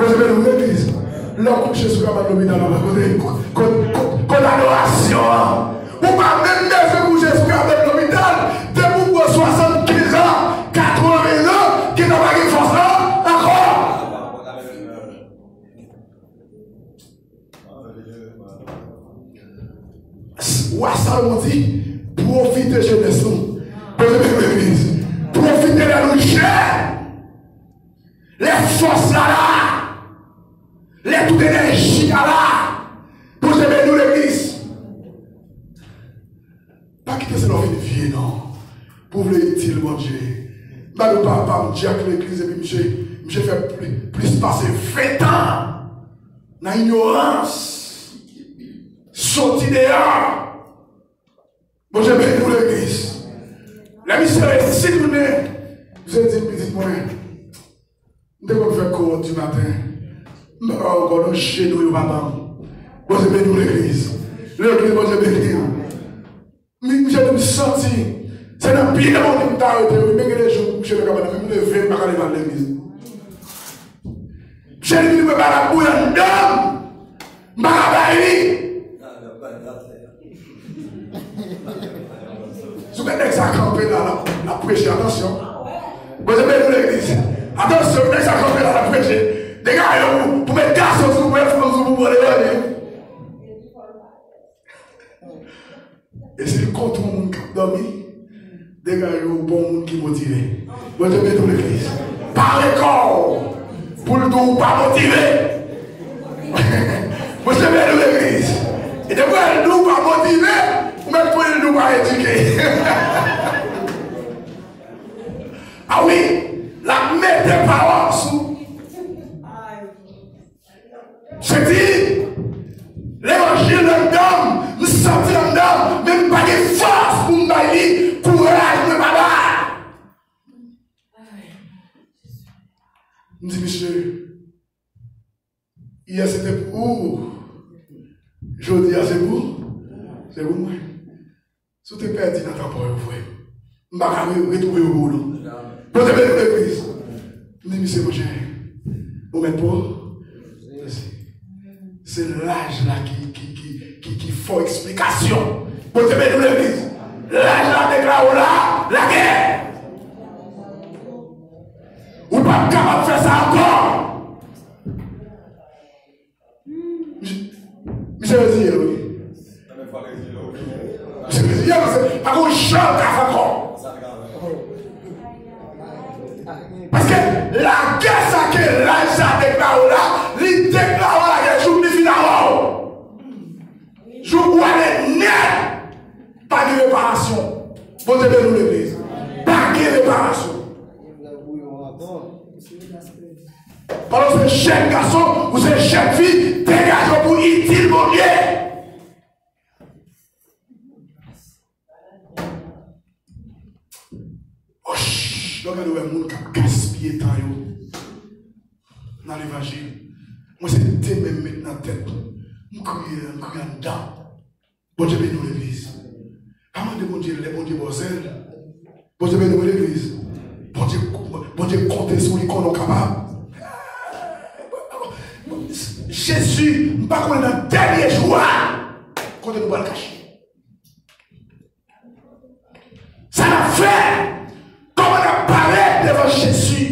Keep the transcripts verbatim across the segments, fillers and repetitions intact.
Bondye beni w, legliz. Lè w kouche sou kabann lopital la, kote, kote, kote, kote adorasyon an? Ou pa menm bezwen kouche sou kabann lopital. Depi w pran swasannkenz an, katreven an, gentan pa gen fòs la ankò. Wa Salomon di, pwofite jenès nou. Bondye beni w, legliz. Pwofite lè nou jèn. Lè fòs la la. Lè tout enèji a la. Bondye beni w, legliz. Pa kite se lè w vin vye, non. Pou w vle itil Bondye. M ba nou papa m, dyak legliz, epi misye, misye fè pli-, plis pase ven tan nan inyorans. Soti deyò. Bondye beni w, legliz. Lè misye resi tounen, misye di m, pitit mwen, m te konn fè kowòd di maten. M pa ka ankò non, jenou yo pa ban m. Bondye beni w, legliz. Legliz, Bondye beni w. Mi-, misye di m santi se nan pye w li m ta rete, wi, men gen de jou misye nan kabann nan, men m leve, m pa ka leve al legliz. Misye di m li mwen pa ka bouyi anndan m. M pa ka bay li. Si w wè nèg sa kanpe la, l ap, l ap preche, atansyon. Bondye beni w, legliz. Atansyon, nèg sa kanpe la, l ap preche. Degaje w pou, pou met gason sou, pou met fanm sou, pou pran levangil. E si l kontre yon moun k ap dòmi, degaje w pou yon moun ki motive. Bondye beni w, legliz. Pare kò w pou l di w pa motive. Bondye beni w, legliz. E depi l di w pa motive, ou mèt pou l di w pa edike. A wi, l ap mete pawòl sou. Se di, levanjil anndan m, m santi l anndan m, men m pa gen fòs pou m bay li kouraj mwen pa ba. M di, misye, yè se te pou ou, jodi a se pou, se pou mwen. Si w te pèdi nan tan pa w yo, frè m, m pa ka re-, retwouve yo pou ou, non. Bondye beni w, legliz. M di misye, monchè, ou mèt pou w? Se laj la ki, ki, ki, ki, ki fè w eksplikasyon. Bondye beni w, legliz. Laj la deklare w la, lagè. Ou p ap kapab fè sa ankò. Misye, misye reziye l, wi. Misye reziye l, paske pa gon jan l ka fè ankò. Paske lagè sa ke laj sa deklare w la, li deklare w lagè jouk li fin avè w. Jouk ou ale nèt, pa gen reparasyon. Bondye beni w, legliz. Pa gen reparasyon. Pandan w se jèn gason, ou se jèn fi, degaje w pou itil Bondye. Och, lè w gade w wè moun k ap gaspiye tan yo nan levanjil. Mwen se de men m met nan tèt. M kriye, m kriye anndan. Bondye beni w, legliz. Pa mande Bondye lè Bondye ba w zèl. Bondye beni w, legliz. Bondye, Bondye konte sou w, li konnen w kapab. Jezi, m pa konnen nan dènye jou a, kote nou pral kache. Sa n ap fè? Kòman n ap parèt devan Jezi?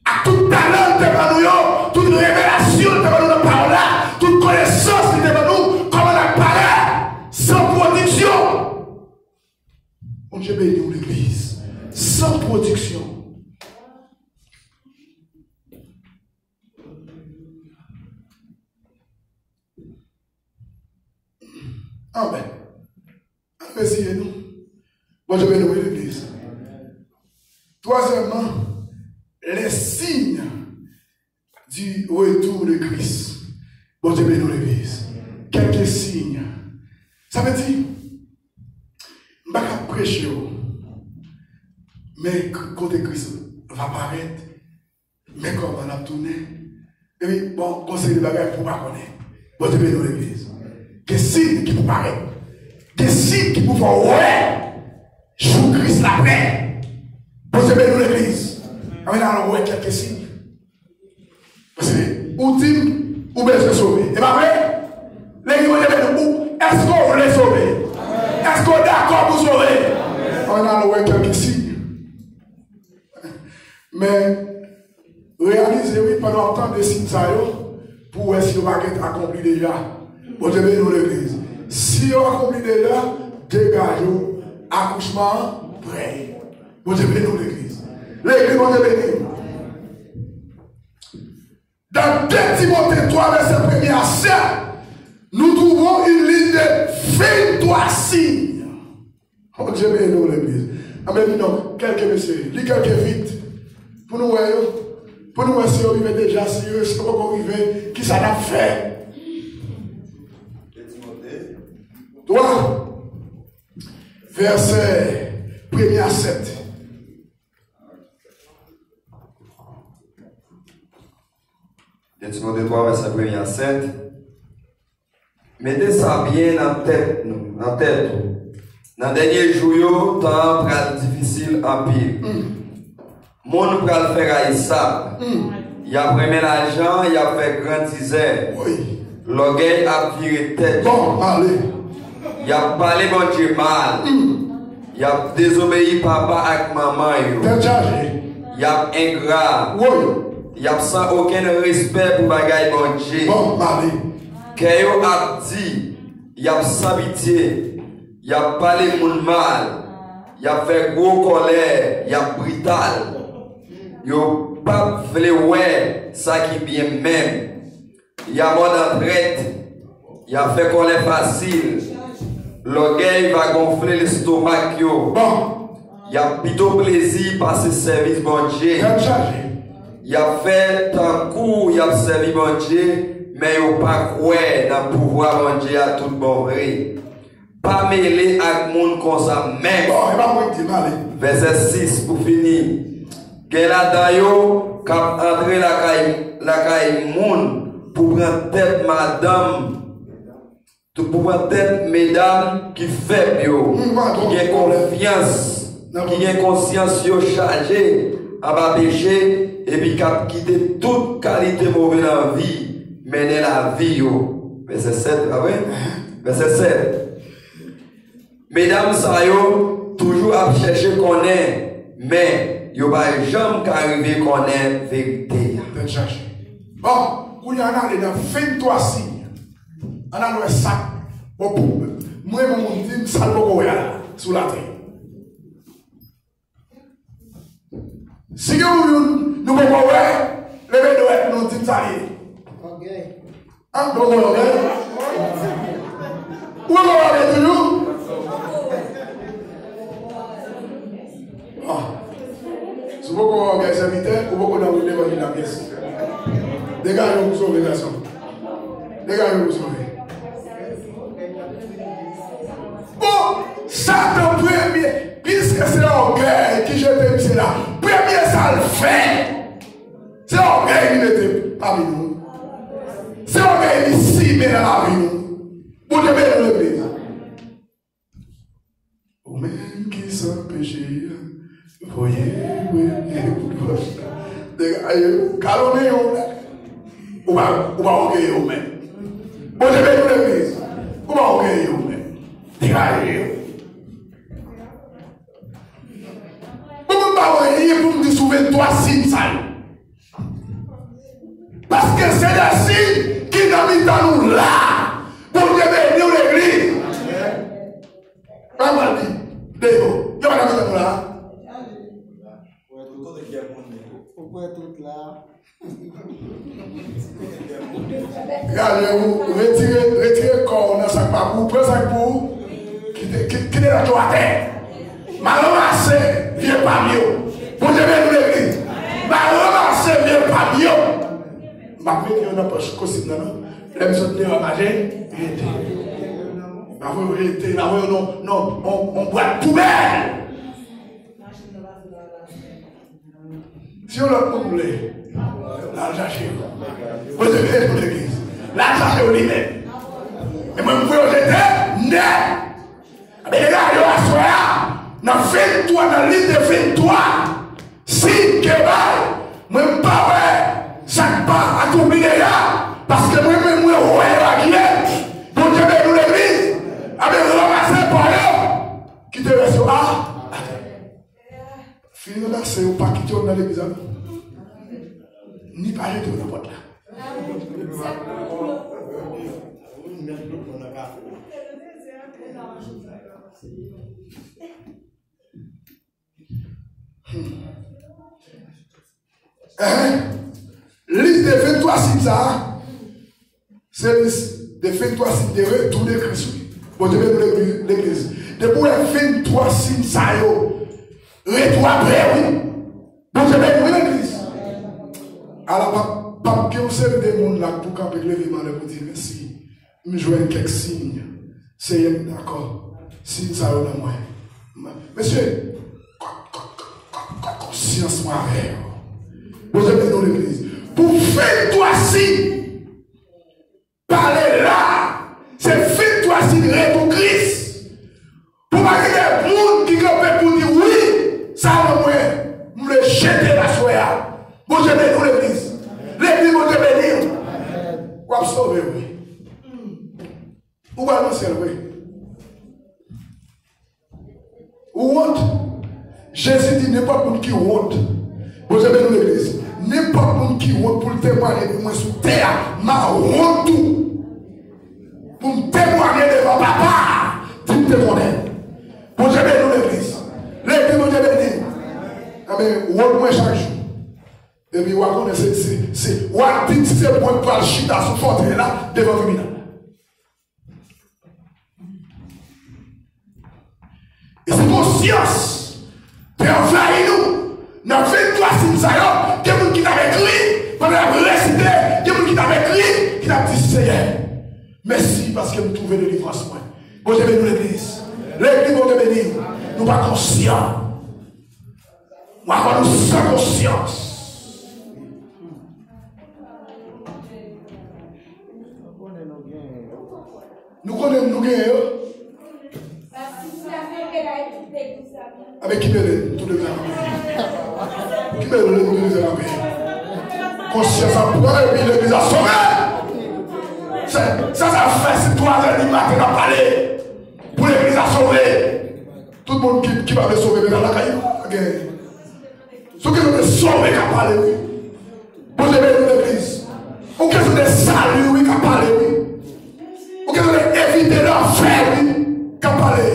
Ak tout talan l te ban nou yo, tout revelasyon l te ban nou nan pawòl la, tout konesans li te ban nou, kòman n ap parèt san pwodiksyon? Bondye beni w, legliz. San pwodiksyon. Amèn. Ann reziye nou. Bondye beni w, wi, legliz. Twazyèmman, les signes du retour de Christ. Bondye beni w, legliz. Kèlke siy. Sa vle di, m pa ka preche w, men k-, kote Kris va parèt, men kòman l ap tounen. Epi, bon, gon seri de bagay pou w pa konnen. Bondye beni w, legliz. Gen siy ki pou parèt. Gen siy ki pou fè w wè jou Kris la prè. Bondye beni w, legliz. Ann al wè kèlke siy. Paske ou di m ou bezwen sove. E pa vre? Legliz Bondye beni w, èske w vle sove? Èske w dakò pou sove? Ann al wè kèlke siy. Men, reyalize, wi, pandan w ap tande siy sa yo, pou w wè si yo pa gentan akonpli deja. Bondye beni w, legliz. Si yo akonpli deja, degaje w, akouchman an prè. Bondye beni w, legliz. Legliz, Bondye beni w. Dans deux Timothée trois, verset premier à sept, nous trouvons une liste de vingt-trois signes. Bondye beni w, legliz. Anben, li non, kèlke mesye, li kèlke vit. Pou nou wè yo. Pou nou wè si yo rive deja, si yo, si yo poko rive, kisa n ap fè? Twa, vèsè premye a sèt. De Timote twa, vèsè premye a sèt. Mete sa byen nan tèt nou, nan tèt ou. Nan dènye jou yo, tan an pral difisil anpil. Moun pral fè rayisab. Y ap renmen lajan, y ap fè grandizè. Lògèy ap vire tèt yo. Y ap pale Bondye mal. Y ap dezobeyi papa ak manman yo. Y ap engra. Y ap san okenn respè pou bagay Bondye. Kè yo ap di, y ap san pitye. Y ap pale moun mal. Y ap fè gwo kòlè. Y ap brital. Yo p ap vle wè sa ki byen menm. Y ap òdan trèt. Y ap fè kòlè fasil. Lògèy va gonfle lestomak yo. Y ap pito plezi pase sèvis Bondye. Y ap fè tankou y ap sèvi Bondye, men yo pa kwè nan pouvwa Bondye a tout bon vre. Pa mele ak moun konsa menm. Bon, e pa mwen ki di l, ale. Vèsè sis pou fini. Gen ladan yo k ap antre lakay, lakay moun pou pran tèt madanm, pou pran tèt medam ki fèb yo, ki gen konfyans, ki gen konsyans yo chaje anba peche, epi k ap kite tout kalite move lanvi mennen lavi yo. Vèsè sèt, pa vre? Vèsè sèt. Medam sa yo toujou ap chèche konnen, men yo pa janm ka rive konnen verite a. Tèt chaje. Bon, kounye a, ann ale nan venntwa siy. Ann al wè sa. Bon, pou mwen, mwen, moun di m sa l poko wè a la, sou latè. Si gen yon moun nou poko wè, leve dwèt nou, di m sa l ye. Ògèy. A, nou poko wè ògèy? Ou poko wè ògèy toujou? A. Si w poko wè ògèy, sèvitè, ou poko nan wout levanjil la pyès. Degaje w pou sove, gason. Degaje w pou sove. Bon, Satan premye, piske se ògèy ki jete misye la, premye sa l fè, se ògèy li mete pami nou. Se ògèy li simen nan lavi nou. Bondye beni nou, legliz. Ou menm ki san peche, voye premye kout wòch la. Degaje w, kalonnen yo. Ou pa, ou pa ògeye w menm. Bondye beni w, legliz. Ou pa ògeye w menm. Degaje w. Bon, mwen pa wè anyen pou m di sou venntwa siy sa yo. Paske se de siy ki nan mitan nou la. Bondye beni w, legliz. Mwen pral di deyò. Yo pa nan mitan nou la. Ou kwè tout la. Gade, ou retire, retire kò w nan sa k pa pou ou, pran sa k pou ou. Kite, ki-, kite lòt yo atè. M a ranmase vye pa m yo. Bondye beni w, legliz. M a ranmase vye pa m yo. M ap mete yo nan pòch kostim nan, non. Lè m sot deyò, m a je-, jete. M a voye yo jete, m a voye yo nan, nan, nan, nan bwat poubèl. Si yon lòt moun vle, l al chache yo. Bondye beni tout legliz. L al chache yo li menm. Men mwen, m voye yo jete nèt. Ebyen, gade yo aswè a, nan venntwa, nan lis de venntwa siy ke bay, mwen, m pa wè Sa k pa akonpli deja, paske mwen menm mwen wè yo abiye. Bondye beni w legliz. Amen, ranmase pa yo. Kite rès yo a atè. Fini ranmase yo, pa kite yo nan legliz la non. Ni pa jete yo nan pòt la. Hmm. Hein? Lis de venntwa siy sa a, se lis de venntwa siy de retou de Kris wi. Bondye beni w legliz. Depi w wè venntwa siy sa yo, retou a prè wi. Bondye beni w legliz. Ala p ap, p ap gen yon seri de moun la k pou kanpe k leve men lè pou di mèsi. M jwenn kèk siy. Seyè m dakò. Siy sa yo nan mwen. Mesye, konsyans mwen avè yo. Bondye beni w legliz. Pou venntwa siy. Pale la. Se venntwa siy retou Kris. Pou pa gen de moun ki kanpe pou di wi, sa nan mwen, m vle jete l aswè a. Bondye beni w legliz. Legliz Bondye beni w. W ap sove wi. Ou pral nan syèl vre. Ou wont. Jezi di nenpòt moun ki wont. Bondye beni w legliz. Nenpòt moun ki wont pou l temwaye de mwen sou tè a, m a wont tou. Pou m temwaye devan Papa a, di m te konnen. Bondye beni w legliz. Legliz Bondye beni. Anben, wont mwen chak jou. Epi w a konnen se, se, se, w a di si se mwen k pral chita sou fòtèy la devan tribinal. E si konsyans te anvayi nou, nan venntwa siy sa yo, gen moun ki t ap ekri, pandan y ap resite, gen moun ki t ap ekri, ki t ap di, Seyè, mèsi paske m twouve delivrans mwen. Bondye beni w legliz. Legliz Bondye beni w. Nou pa konsyan. Mwen ankò nou san konsyans. Nou konnen nou genyen yo. Amen, ki bele, tout de kanpe. Ki bele, tout de kanpe. Konsyans ap pran epi legliz a sove. Sa, sa, sa fè si twa zè di maten n ap pale pou legliz a sove. Tout moun ki, ki pa vle sove, men nan lakay yo, pa gen. Si w gen zòt de sove k ap pale, wi. Bondye beni w legliz. Ou gen zòt de sali, wi, k ap pale, wi. Ou gen zòt de evite lanfè, wi, k ap pale.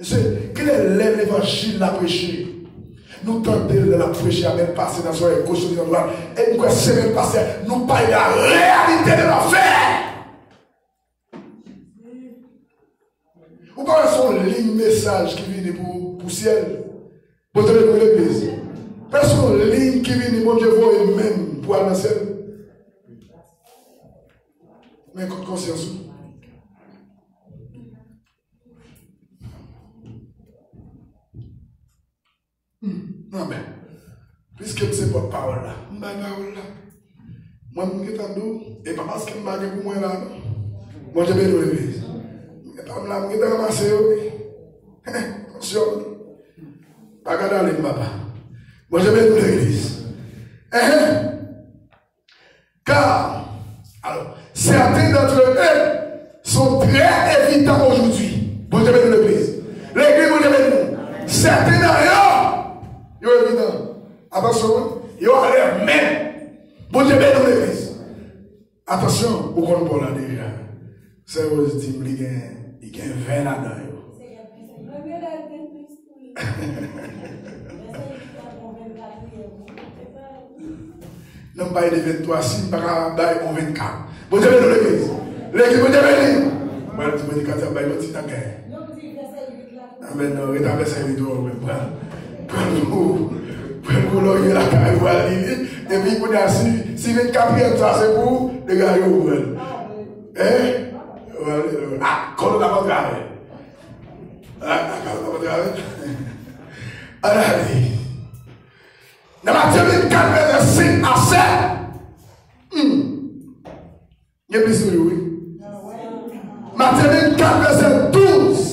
Mesye, genlè lè levanjil la preche, nou tande l lè l ap preche, amèn, pase nan zòrèy goch, soti nan dwat, e nou kwè semèn pase, nou pa la reyalite de lanfè. Ou pa wè se yon liy mesaj ki vini pou, pou syèl? Bondye beni w legliz. Pèsonn liy ki vini, Bondye voye menm pou al nan syèl. Men kot konsyans ou? Hmm, non, men, piske m se pòtpawòl la, m bay pawòl la. Mwen, m gentan di w, e pa paske m pa gen pou mwen la, non. Bondye beni w, legliz. M gentan la, m gentan ranmase yo, wi. Atansyon. Pa gade ale m, papa. Bondye beni w, legliz. Enhen. Car, alors, certains d'entre eux sont très évitants aujourd'hui. Bondye beni w, legliz. Legliz, Bondye beni w. Sèten nan yo, yo evitan. Atansyon, wi. Yo alèz menm. Bondye beni w, legliz. Atansyon, ou konn Pòl la deja. Sè Rose di m li gen, li gen ven ladan yo. Non, m pale de venntwa siy, m pa ka bay yon vennkat. Bondye beni w, legliz. Legliz, Bondye beni. Mwen di predikatè ap bay manti nan kè. Amèn, non, ret avè sa, ret ou menm. Pran, pran pou, pran pou lòrye lakay ou al li. Epi kounye a, si, si vennkatriyèm sa se pou ou, degaje ou pran. Hein? Ou al, ah, kòl ou t ap antre avè. Ah, ah, kòl ou t ap antre avè. Ann ale. Nan Matye vennkat, vèsè senk a sèt. Hmm. Gen plis toujou, wi. Matye vennkat, vèsè douz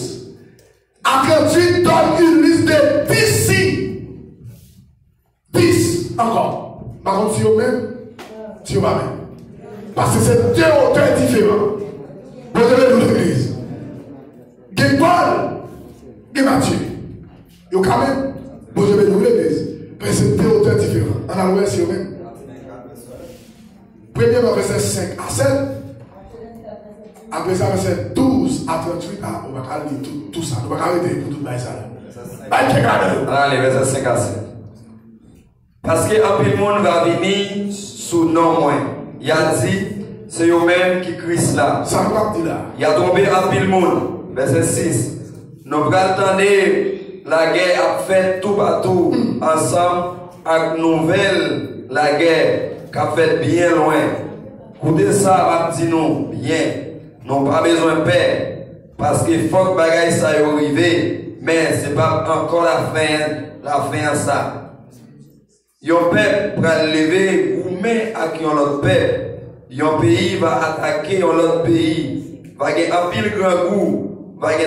a tranntuit, donne une liste de dix signes. Ankò, m pa konn si yo menm, si yo pa menm. Paske se de otè diferan. Bondye beni w, legliz. Gen Pòl, gen Matye. Yo ka menm. Bondye beni w, legliz. Men se de otè diferan. Ann al wè si yo menm. Premyèman, vèsè senk a sèt. Apre sa, vèsè douz a tranntuit. A, ou pa ka li tout, tout sa. Ou pa ka rete pou tout bagay sa la. Bay kèk ladan yo. Ann ale, vèsè senk a sèt. Paske anpil moun va vini sou non mwen, y a di, se yo menm ki Kris la. Sa nou ap di la? Y a twonpe anpil moun. Vèsè sis. Nou pral tande lagè ap fèt toupatou ansanm ak nouvèl lagè k ap fèt byen lwen. Koute sa m ap di nou byen. Nou pa bezwen pè, paske fòk bagay sa yo rive, men se p ap ankò lafen, lafen an sa. Yon pèp pral leve goumen ak yon lòt pèp. Yon peyi va atake yon lòt peyi. Va gen anpil grangou. Va gen